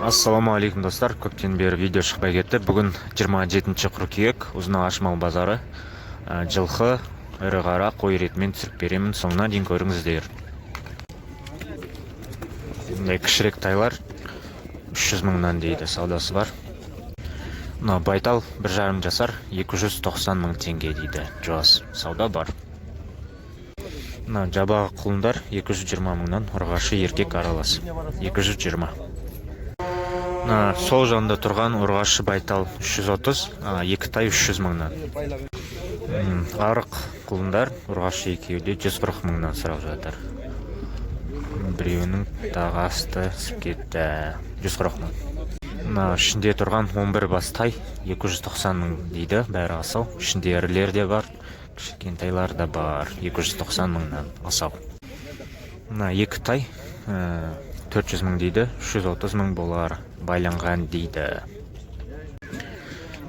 Ассалаумағалейкум, достар! Көптен бері видео шықпай кетті. Бүгін 27 қыркүйек, Ұзынағаш мал базары. Жылқы, ірі қара, қой ретімен түсіріп беремін, соңына дейін көріңіздер. Мындай кішірек тайлар 300 мыңнан дейді, саудасы бар. Мына байтал 1,5 жасар, 290 мың теңге дейді, жуас, сауда бар. Мына жабағы құлындар 220 мыңнан, ұрғашы, еркек аралас 220. Мына сол жағында тұрған ұрғашы байтал 330, екі тай 300 мыңнан. Арық құлындар, ұрғашы екеуі де 140 мыңнан сұрап жатыр. Біреуінің тағы асты ісіп кетті, 140 мың. Мына ішінде тұрған 11 бас тай 290 мың дейді, бәрі асау. Ішінде ірілер де бар, кішкентайлар да бар, 290 мыңнан асау. Мына екі тай 400 мың дейді, 330 мың болар, байланған дейді.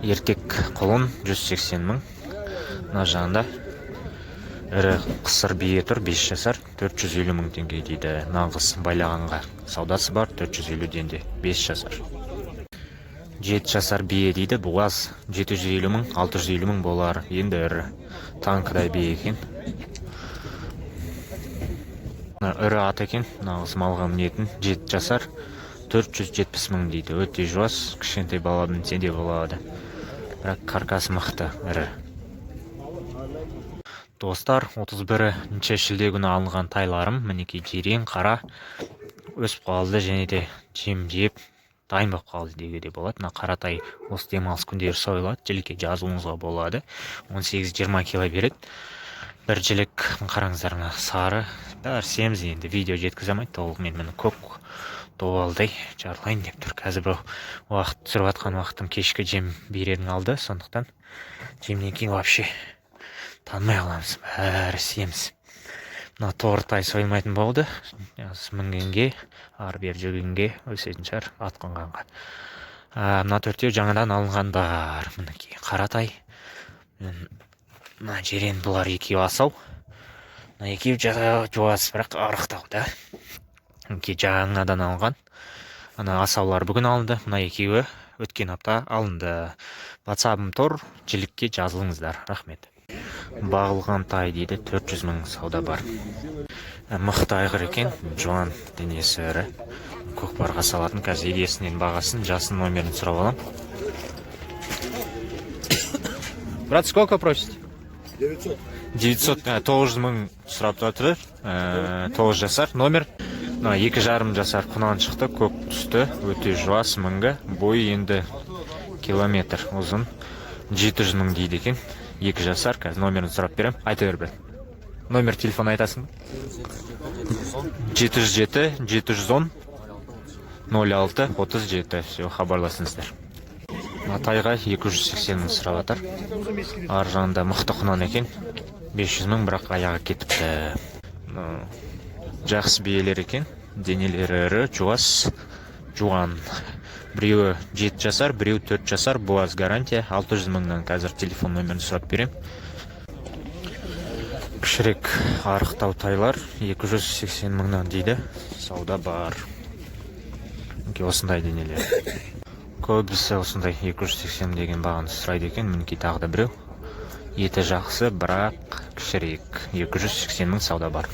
Еркек құлын 180 мың. Мына жағында ірі қысыр бие тұр, 5 жасар, 450 мың теңге дейді. Нағыз байлағанға саудасы бар, 450-ден де, 5 жасар. 7 жасар бие дейді, буаз, 750 мың, 650 мың болар. Енді ірі танкідай бие екен. Мына ірі ат екен, нағыз малға мінетін, 7 жасар, 470 мың дейді. Өте жуас, кішкентай бала мінсе де болады, бірақ каркасы мықты, ірі. Достар, 31 шілде күні алынған тайларым мінекей, жирен, қара, өсіп қалды және де жем жеп дайын болып қалды деуге де болады. Мына қара тай осы демалыс күндері сойылады, жілікке жазуыңызға болады, 18-20 кило береді бір жілік. Қараңыздар, мына сары, бәрі семіз, енді видео жеткізе алмайды толығымен. Міне, көк добалдай жарылайын деп тұр. Қазір бір уақыт, түсіріп жатқан уақытым кешкі жем берердің алды, сондықтан жемнен кейін вообще танымай қаламыз, бәрі семіз. Мына тортай сойылмайтын болды, мінгенге, ары бері жүргенге өсетін шығар, ат қонғанға. Мына төртеу жаңадан алынғандар, мінекей, қаратай, мына жирен, бұлар екеуі асау, мына екеуі жуас, бірақ арықтау да. Мінекей, жаңадан алынған. Ана асаулар бүгін алынды, мына екеуі өткен апта алынды. Ватсабым тұр, жілікке жазылыңыздар, рахмет. Бағылған тай дейді, 400 мың, сауда бар. Мықты айғыр екен, жуан, денесі ірі, көкпарға салатын. Қазір егесінен бағасын, жасын, номерін сұрап аламын. Брат, сколько просите? 900. 900, 900 мың сұрап жатыр, 9 жасар. Номер. Мына 2,5 жасар құнан шықты, көк түсті, өте жуас, мінгі, бойы енді километр ұзын, 700 мың дейді екен, 2 жасар. Қазір номерін сұрап беремін, айта бер, брат. Номер телефон айтасың ба? 707 710 06 37. Все, хабарласыңыздар. Мына тайға 280 мың сұрап жатыр. Ар жағында мықты құнан екен, 500 мың, бірақ аяғы кетіпті. Мынау жақсы биелер екен, денелері ірі, жуас, жуан. Біреуі 7 жасар, біреуі 4 жасар, буаз, гарантия, 600 мыңнан. Қазір телефон нөмірін сұрап беремін. Кішірек арықтау тайлар 280 мыңнан дейді, сауда бар. Мінекей, осындай денелер. Көбісі осындай 280 деген бағаны сұрайды екен. Мінекей, тағы да біреу, еті жақсы, бірақ кішірек, 280 мың, сауда бар.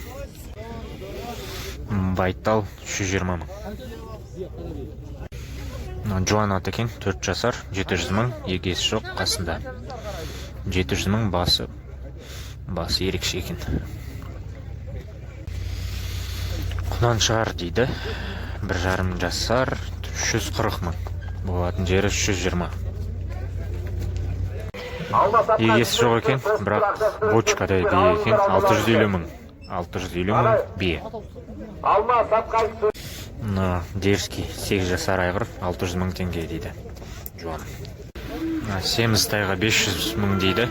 Байтал 320 мың. Мына жуан ат екен, 4 жасар, 700 мың, егесі жоқ қасында, 700 мың. Басы ерекше екен. Құнан шығар дейді, 1,5 жасар, 340 мың, болатын жері 320. Егесі жоқ екен, бірақ бочкадай бие екен, 650 мың, 650 мың бие. Мына дерзкий 8 жасар айғыр 600 мың теңге дейді, жуан. Мына семіз тайға 500 мың дейді.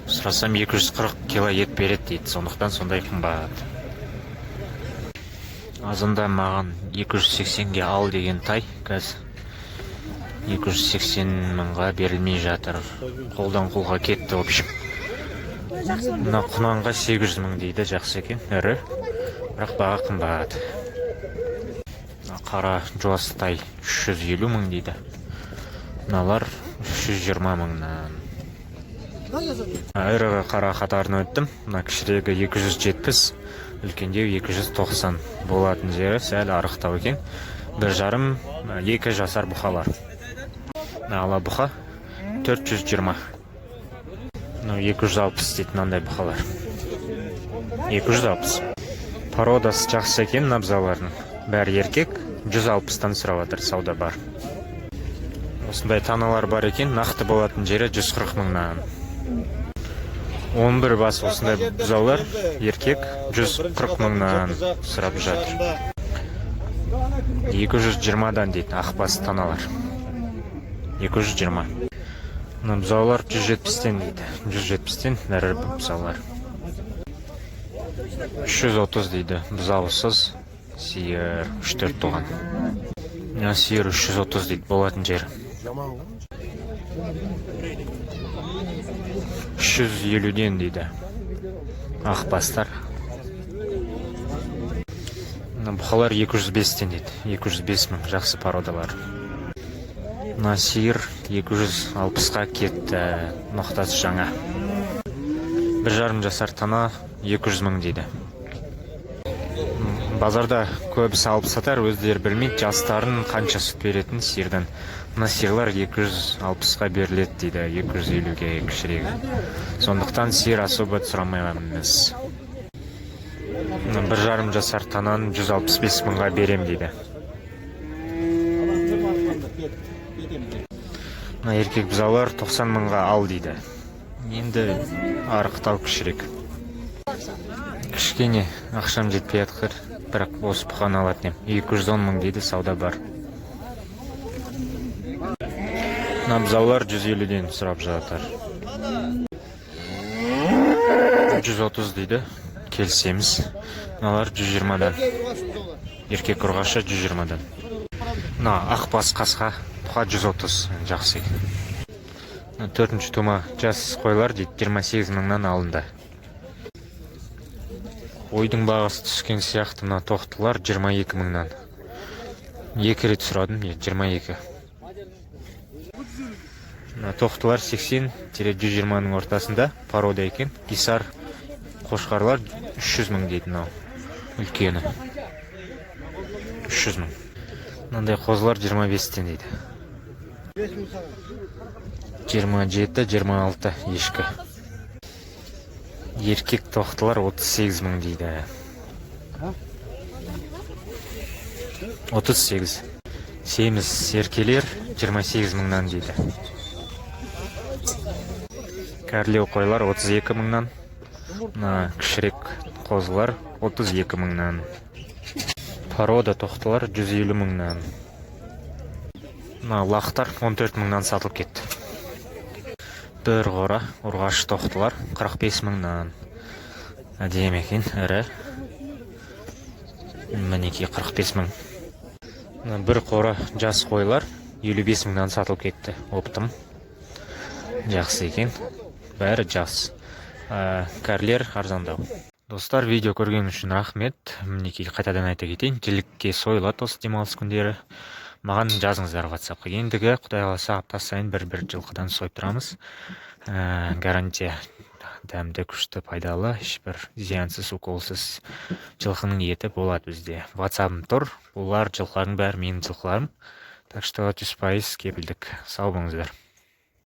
Сұрасам, 240 кило ет береді дейді, сондықтан сондай қымбат. Азанда маған 280-ге ал деген тай қазір 280 мыңға берілмей жатыр, қолдан қолға кетті, в общем. Мына құнанға 800 мың дейді, жақсы екен, ірі, бірақ баға қымбат. Мына Қара жуас тай 350 мың дейді. Мыналар 320 мыңнан. Ірі қара қатарын өттім. Мына кішірегі 270, үлкендеу 290 болатын жері сәл арықтау екен. 1,5-2 жасар бұқалар. Мына ала бұқа 420. Мынау 260 дейді мынандай бұқалар. 260. Породасы жақсы екен мына бұзаулардың. Бәрі еркек, 160-тан сұрап жатыр, сауда бар. Осындай таналар бар екен, нақты болатын жері 140 мыңнан. 11 бас осындай бұзаулар, еркек, 140 мыңнан сұрап жатыр. 220-дан дейді ақбас таналар. 220. Мына бұзаулар 170-тен дейді. 170-тен ірі бұзаулар. 330 дейді бұзаусыз сиыр 3-4 туған. Мына сиыр 330 дейді болатын жері. 350-ден дейді ақбастар. Мына бұқалар 205-тен дейді. 205 мың жақсы породалар. Мына сиыр 260-қа кетті. Ноқтасы жаңа. 1,5 жасар тана 200 мың дейді. Базарда көбісі алып сатар, өздері білмейді жастарын қанша сүт беретін сиырдан. Мына сиырлар 260-қа беріледі дейді, 250-ге кішірегі. Сондықтан сиыр особо сұрамаймыз. Мына 1,5 жасар тананы 165 мыңға берем дейді. Мына еркек бұзаулар 90 мыңға ал дейді. Енді арықтау кішірек. Кішкене ақшам жетпей жатыр, бірақ осы бұқаны алатын едім. 210 мың дейді, сауда бар. Мына бұзаулар 150-ден сұрап жатыр. 130 дейді, келісеміз. Мыналар 120-дан. Еркек ұрғашы 120-дан. Мына ақбас қасқа бұқа 130, жақсы екен. Мына төртінші тума жас қойлар дейді, 28 мыңнан алынды. Қойдың бағасы түскен сияқты, мына тоқтылар 22 мыңнан. 2 рет сұрадым, 22. Мына тоқтылар 80-120-ның ортасында порода екен. Гисар қошқарлар 300 мың дейді мынау. Үлкені. 300 мың. Мынандай қозылар 25-тен дейді. 27-26 ешкі. Еркек тоқтылар 38 мың дейді. 38. Семіз серкелер 28 мыңнан дейді. Кәрлеу қойлар 32 мыңнан. Мына кішірек қозылар 32 мыңнан. Порода тоқтылар 150 мыңнан. Мына лақтар 14 мыңнан сатылып кетті. Бір қора ұрғашы тоқтылар 45 мыңнан. Әдемі екен, ірі. Мінекей 45 мың. Мына бір қора жас қойлар 55 мыңнан сатылып кетті. Оптым. Жақсы екен. Бәрі жас. Кәрлер арзандау. Достар, видео көрген үшін рахмет. Мінекей қайтадан айта кетейін, жілікке сойылады осы демалыс күндері. Маған жазыңыздар WhatsApp-қа. Ендігі Құдай қаласа апта сайын бір-бір жылқыдан сойып тұрамыз. Гарантия дәмді, күшті, пайдалы, ешбір зиянсыз, уколсыз жылқының еті болады бізде. WhatsApp-ым тұр. Бұлар жылқылардың бәрі менің жылқыларым. Так что 100% кепілдік. Сау болыңыздар.